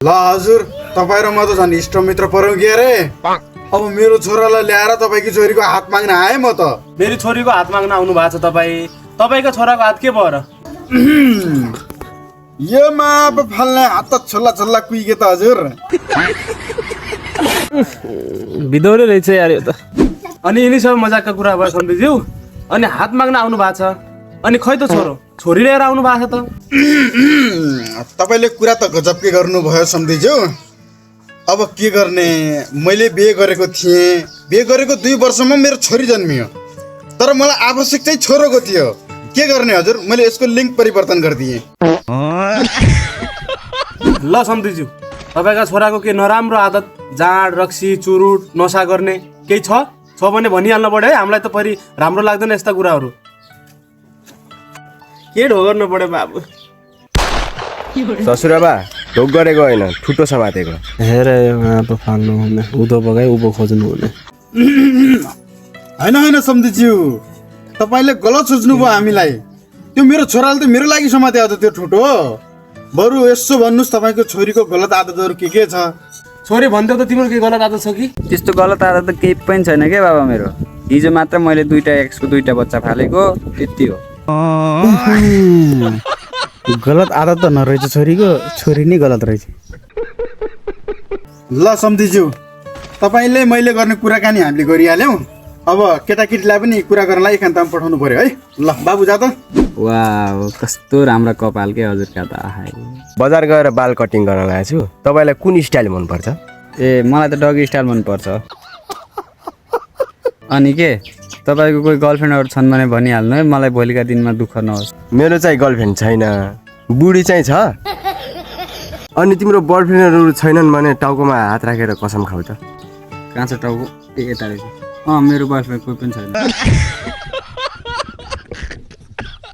ल हजुर तपाईँ र म त झन् इष्टमित्र परौँ के अरे। अब मेरो छोरालाई ल्याएर तपाईँकी छोरीको हात माग्न आएँ म त। मेरी छोरीको हात माग्न आउनु भएको छ तपाईँको छोराको हात के भयो र? यो माप फाल्ने हात त छोल्ला छोल्ला कुइके त हजुर। बिदौरे रहेछ यार यो त। अनि यिनी सब मजाकका कुरा भयो सन्दिज्यू। अनि हात माग्न आउनु भएको छ, अनि खै त छोरी लिएर आउनु भएको छ त। तपाईँले कुरा त गजबकै गर्नुभयो सम्धिज्यू। अब के गर्ने, मैले बिहे गरेको थिएँ, बिहे गरेको 2 वर्षमा मेरो छोरी जन्मियो, तर मलाई आवश्यक चाहिँ छोरोको थियो। के गर्ने हजुर, मैले यसको लिङ्क परिवर्तन गरिदिएँ। ल सम्धिज्यू, तपाईँका छोराको के नराम्रो आदत, जाँड रक्सी चुरुट नसा गर्ने केही छ भने भनिहाल्नु पर्यो है। हामीलाई त परि राम्रो लाग्दैन यस्ता कुराहरू। के ढो गर्नु पर्यो बाबु? ससुराबा ढोक गरेको होइन, ठुटो समातेको। हेर अब फाल्नु हुने, उदो बगाई उभो खोज्नु हुने। होइन सम्धिज्यू, तपाईँले गलत सोच्नुभयो हामीलाई। त्यो मेरो छोराले त मेरो लागि समाते हो त त्यो ठुटो। बरु यसो भन्नुहोस् तपाईँको छोरीको गलत आदतहरू के छ? छोरी भन्थ्यौ त तिम्रो के गलत आदत छ कि? त्यस्तो गलत आदत त केही पनि छैन के बाबा मेरो। हिजो मात्र मैले 2टा एक्सको 2टा बच्चा फालेको, त्यति हो। गलत आदत त नरहेछ छोरीको, छोरी नै गलत रहेछ। ल सम्धिज्यू, तपाईँले मैले गर्ने कुराकानी हामीले गरिहाल्यौँ। अब केटाकेटीलाई पनि कुरा गर्नलाई एकान्तमा पठाउनु पर्यो है। ल बाबु जा त। वाह, कस्तो राम्रो कपाल के हजुरका त। बजार गएर बाल कटिङ गर्न लागेको छु। तपाईँलाई कुन स्टाइल मनपर्छ? ए मलाई त डगी स्टाइल मनपर्छ। अनि के तपाईँको कोही गर्लफ्रेन्डहरू छन् भने भनिहाल्नु है, मलाई भोलिका दिनमा दुःख नहोस्। मेरो चाहिँ गर्लफ्रेन्ड छैन, बुढी चाहिँ छ। अनि तिम्रो बयफ्रेन्डहरू छैनन् भने टाउकोमा हात राखेर कसम खाऊ त। कहाँ छ टाउको? यता रहेछ। मेरो बयफ्रेन्ड कोही पनि छैन।